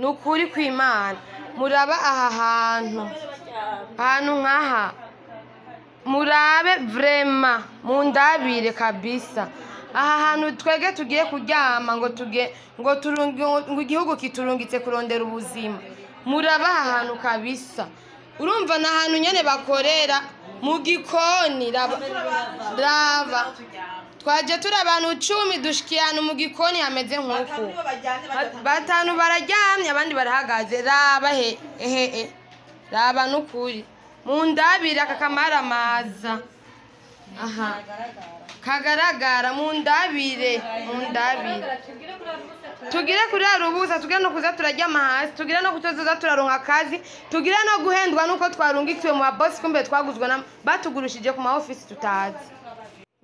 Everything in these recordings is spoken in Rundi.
Ni ukuri kw'Imana, muraba aha hantu, ahantu nkaha, murabe vraiment, mundabire kabisa aha hantu twege tugiye kuryama, ngo tuge ngo turungi, ngo igihugu kiturungitse kurondera ubuzima. Muraba aha hantu kabisa, urumva ni ahantu nyene bakorera mu gikoni. Raba, raba, twaje turi abantu 10, dushikiye ahantu mu gikoni hameze nk'uku. Batanu bararyamye, abandi barahagaze. Raba he ehe e raba, nukuri mundabire aka kamaramaza aha kagaragara. Mundabire, mundabire, tugire kuri rubusa, tugire no kuza turaryama hasi, tugire no kutoza turaronka akazi, tugire no guhendwa nuko twarungikiwe mu babosi, kumbe twaguzwe na batugurishije ku ma ofisi tutazi.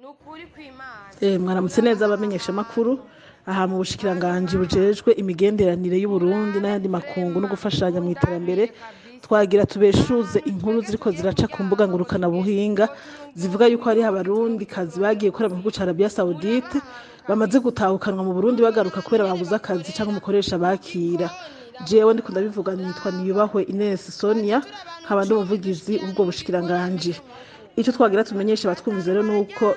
Nukuri kw'Imana. Mwaramutse neza abamenyesha makuru. Aha mu bushikiranganji bujejwe imigenderanire y'u Burundi n'ayandi makungu no gufashanya mu iterambere, twagira tubeshuze inkuru ziriko ziraca ku mbuga ngurukana buhinga zivuga yuko hariho Abarundi kazi bagiye gukora mu gihugu ca Arabia Saoudite bamaze gutahukanwa mu Burundi, bagaruka kubera babuze akazi canke umukoresha bakira. Jewe ndiko ndabivuga nitwa Niyubahwe Ines Sonia, nkaba ndi umuvugizi w'ubwo bushikiranganji. Icyo twagira tumenyesha abatwumviza rero nuko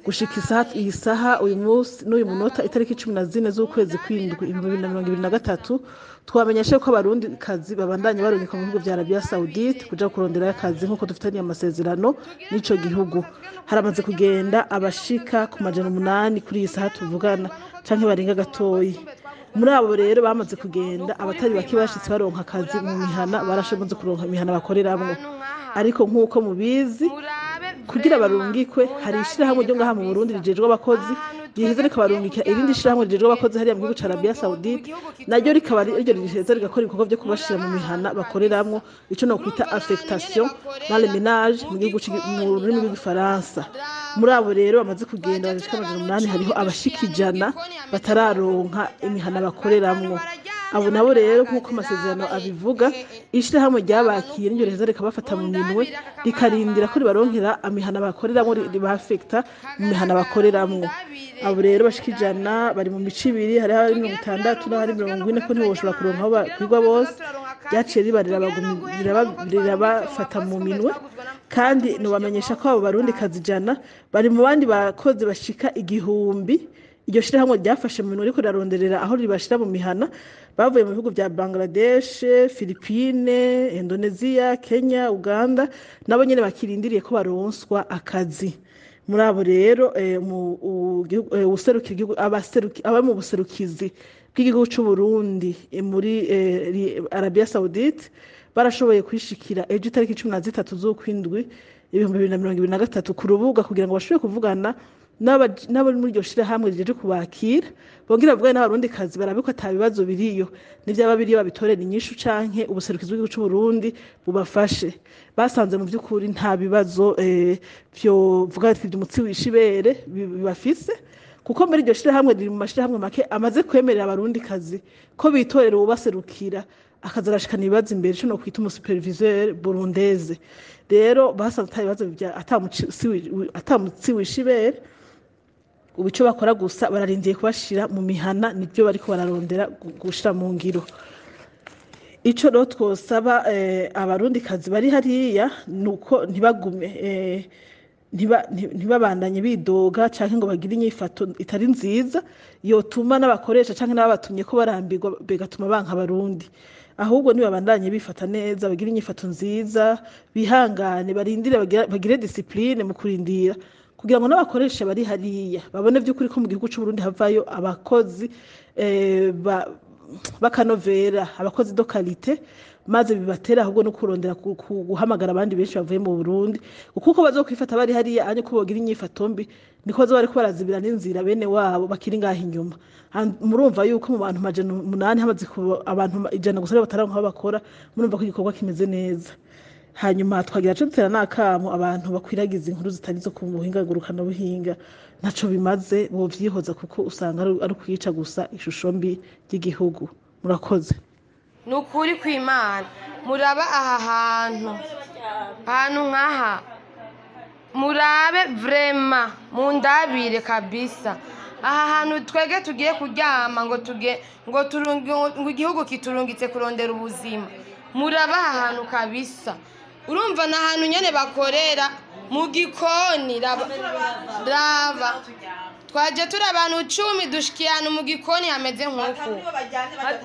gushika isaha iyi saha, uyu munsi n'uyu munota, itariki 14 z'ukwezi kw'indwi 2023, twamenyesha ko Abarundi kazi babandanya barungikwa mu bihugu vya Arabia Saoudite kuja kuronderayo akazi nk'uko dufitaniye amasezerano n'ico gihugu. Haramaze kugenda abashika ku 800 kuri iyi saha tuvugana, canke barenga gatoyi. Muri abo rero bamaze kugenda, abatari bake bashitse baronka akazi mu mihana, barashoboze kuronka imihana bakoreramwo. Ariko nk'uko mubizi, kugira barungikwe hari ishirahamwe ryo ngaha mu Burundi rijejwe abakozi riheza rikabarungikira irindi shirahamwe rijejwe abakozi hariya mu gihugu ca Arabia Saoudite, naryo rikaba ariryo riheza rigakora ibikorwa vyo kubashira mu mihana bakoreramwo, ico no kwita affectation dans les ménages mu gihugu mu rurimi rw'Igifaransa. Muri abo rero bamaze kugenda bashika 800, hariho abashika 100 batararonka imihana bakoreramwo. Abo nabo rero, nk'uko amasezerano abivuga, ishirahamwe ryabakiye niryo riheza rikabafata mu minwe, rikarindira ko ribaronkera amihana bakoreramwo, ribafekta mu mihana bakoreramwo. Abo rero bashika 100 bari mu mico ibiri: hariho abari 60 n'abari 40, ko ntiboshobora kuronka aho bakwirwa bose. Ryaciye riba rirabafata mu minwe. Kandi nobamenyesha ko abo Barundi kazi 100 bari mu bandi bakozi bashika 1000 iryo shirahamwe ryafashe mu minwe, riko riraronderera aho ribashira mu mihana. Bavuye mu bihugu vya Bangladesh, Philippine, Indonesia, Kenya, Uganda, nabo nyene bakirindiriye ko baronswa akazi. Muri abo rero mu uwuserukira igihugu, aba mu buserukizi bw'igihugu c'u Burundi muri Arabia Saoudite barashoboye kwishikira ejo itariki 13 z'ukwindwi 2023 ku rubuga, kugira ngo bashobore kuvugana n'abari muri iryo shirahamwe rijeje kubakira, bongera bavugane n'Abarundi kazi, barabe ko ata bibazo biriyo, n'ivyaba biriyo babitorere inyishu canke ubuserukizi bw'igihugu c'u Burundi bubafashe. Basanze mu vy'ukuri nta bibazo vyovuga ati umutsi wishibere bibafise, kuko muri iryo shirahamwe riri mu mashirahamwe make amaze kwemerera Abarundi kazi ko bitorera uwubaserukira akaza arashikana ibibazo imbere, ico nokwita umusuperviseur burundeze. Rero basanze ata bibazo ata mutsi wishibere. Ubu ico bakora gusa bararindiye kubashira mu mihana, nivyo bariko bararondera gushira mu ngiro. Ico rero twosaba Abarundi kazi bari hariya nuko ntibagume ntibabandanye bidoga canke ngo bagire inyifato itari nziza yotuma n'abakoresha canke n'ababatumye ko barambirwa, bigatuma banka Abarundi. Ahubwo nibabandanye bifata neza, bagire inyifato nziza, bihangane, barindire, bagire discipline mu kurindira, kugira ngo n'abakoresha bari hariya babone vy'ukuri ko mu gihugu c'u Burundi havayo abakozi b'akanovera, abakozi de qualité, maze bibatera ahubwo no kurondera guhamagara abandi benshi bavuye mu Burundi. Kuko bazokwifata bari hariya anye ko bogira inyifato mbi, niko bazoba bariko barazibira n'inzira bene wabo bakiri ngaho inyuma. Murumva yuko mu bantu 800 hamaze kuba abantu 100 gusa bataronka aho bakora, murumva ko igikorwa kimeze neza. Hanyuma twagira co dutera n'akamo abantu bakwiragiza inkuru zitari zo ku buhinga ngurukana buhinga, ntaco bimaze, bovyihoza, kuko usanga ari ukwica gusa ishusho mbi ry'igihugu. Murakoze. Ni ukuri kw'Imana, muraba aha hantu, ahantu nkaha, murabe vraiment, mundabire kabisa. Aha hantu twege tugiye kuryama ngo tuge ngo turungi ngo igihugu kiturungitse kurondera ubuzima. Muraba aha hantu kabisa. Urumva ni ahantu nyene bakorera mu gikoni, raba raba. Twaje turi abantu 10 dushikiye ahantu mu gikoni hameze nk'uku.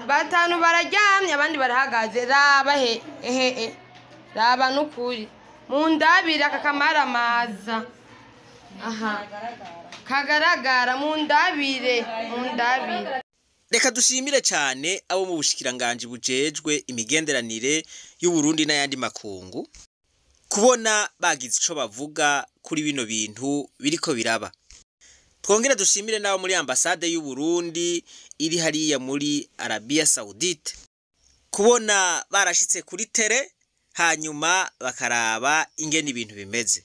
5 bararyamye abandi barahagaze. Raba he ehe raba nukuri mundabira kakamaramaza aha kagaragara, mundabire mundabire. Reka dushimire cyane abo mu bushikiranganje bujejwe imigenderanire y'u Burundi n'ayandi makungu kubona bagize ico bavuga kuri bino bintu biriko biraba. Twongere dushimire nabo muri ambasade y'u Burundi iri hariya muri Arabia Saoudite kubona barashitse kuri tere hanyuma bakaraba ingene ibintu bimeze.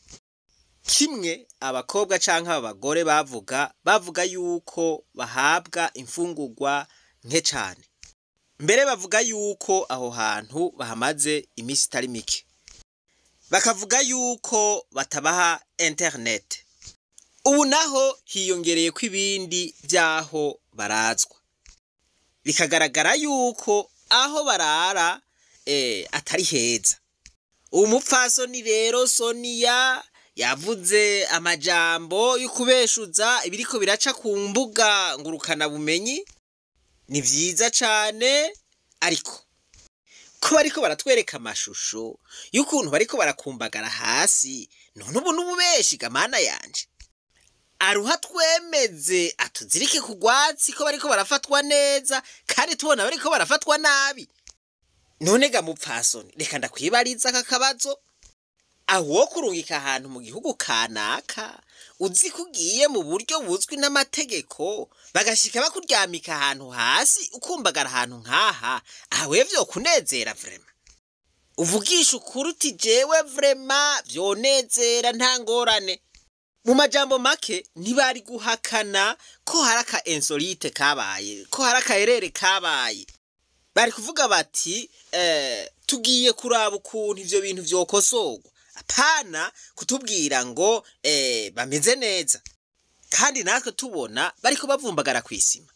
Kimwe abakobwa canke abagore bavuga yuko bahabwa imfungurwa nke cane. Mbere bavuga yuko aho hantu bahamaze iminsi itari mike. Bakavuga yuko batabaha internet. Ubu naho hiyongereye ko ibindi byaho barazwa. Bikagaragara yuko aho barara atari heza. Umupfasoni rero Sonia yavuze amajambo y'ukubeshuza ibiriko biraca ku mbuga ngurukana bumenyi. Ni vyiza cane, ariko ko bariko baratwereka amashusho y'ukuntu bariko barakumbagara hasi, none ubu n'ububeshi gamana yanje. Aruha twemeze atuzirike ku rwatsi ko bariko barafatwa neza kandi tubona bariko barafatwa nabi. None ga mupfasoni, reka ndakwibariza aka kabazo. Aho kurungika ahantu mu gihugu kanaka uzi kugiye mu buryo buzwi n'amategeko bagashika bakuryamika ahantu hasi ukumbagara ahantu nkaha, aho vyo kunezera vraiment. Uvugisha ukuri uti jewe vraiment vyonezera nta ngorane. Mu majambo make ntibari guhakana ko hari aka insolite kabaye, ko hari aka erere kabaye. Bari kuvuga bati tugiye kuraba ukuntu ivyo bintu vyokosorwa, apana kutubwira ngo bameze neza kandi natwe tubona bariko bavumbagara kwisima.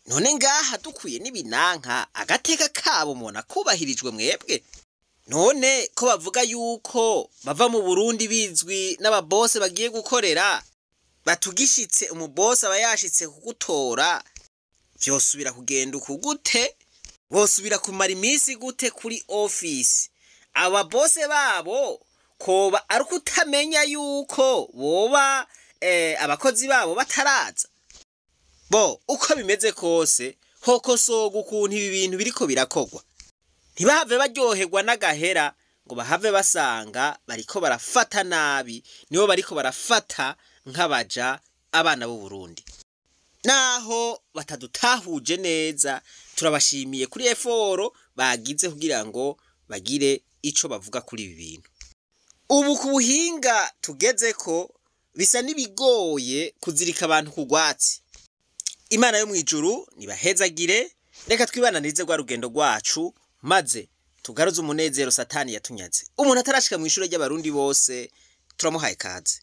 None ngaha dukwiye n'ibinanka agateka kabo mubona kubahirijwe mwebwe. None ko bavuga yuko bava mu Burundi bizwi n'ababose bagiye gukorera, batugishitse umubose aba yashitse kugutora, vyosubira kugenda ukugute? Bosubira kumara iminsi gute kuri office? Ababose babo koba ari kutamenya yuko boba abakozi babo bataraza. Bo uko bimeze kose hokosoga ukuntu ibi bintu biriko birakogwa. Ntibahave baryoherwa n'agahera ngo bahave basanga bariko barafata nabi, nibo bariko barafata nk'abaja abana b'u Burundi. Naho batadutahuje neza, turabashimiye kuri effort bagize kugira ngo bagire ico bavuga kuri ibi bintu. Ubu ku buhinga tugezeko bisa n'ibigoye kuzirika abantu ku rwatsi. Imana yo mwijuru nibahezagire, reka twibananize rwa rugendo rwacu maze tugaruze umunezero Satani yatunyaze. Umuntu atarashika mu ishure ry'abarundi bose turamuhaye kaze.